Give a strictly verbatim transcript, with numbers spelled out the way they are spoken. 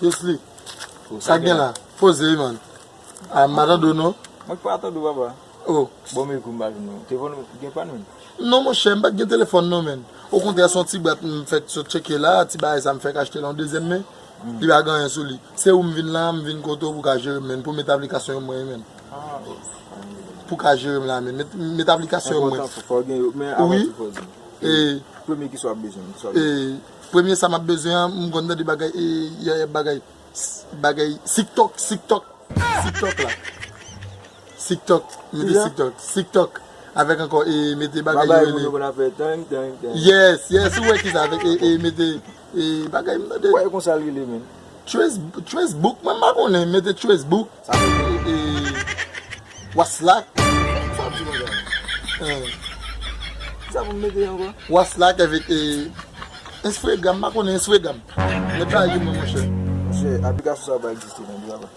Yously, sa k gen la? Poze wi, man. A, m pa tande w non. Mwen k pa tande w, papa. Oh. Bon, men kou m pa jwenn ou. Telefòn ou gen pàn, menm? Non, monchè, m pa t gen telefòn non, menm. Okontrè, se yon ti bwat m fèk sot tcheke la, ti bagay sa m fèk achte la yon dezyèm men. Li pa gen anyen sou li. Se ou m vin la, m vin kote w pou ka jere m, menm, pou met aplikasyon yo mwen, menm. Ah, oh. Pou ka jere m la, menm. Met, met aplikasyon yo mwen. Enpòtan, fò, fò gen yo, men avan tou, fò di m. E, premye ki sa w ap bezwen, ki sa w ap bezwen? E, premye sa m ap bezwen an, m konn tande bagay, e, y a, y a bagay, bagay, TikTok, TikTok, TikTok la. TikTok, mete TikTok, TikTok. Avèk ankò, e, mete bagay yo rele. Bagay moun yo konn ap fè tang, tang, tang. Yes, yes, ou wè ki sa avèk, e, e, mete, e, bagay m tande. Ou wè konsa l rele, men. Trace, Tracebook, mwen m pa konnen, mete Tracebook. Sa vle di? E, e, Waslak. Sa vle di konsa? Eh. Sa pou m mete ankò? Waslak avèk, e, Instagram, m pa konnen Instagram. Met bagay yo mwen, monchè. Monchè, aplikasyon sa pa egziste non, papa.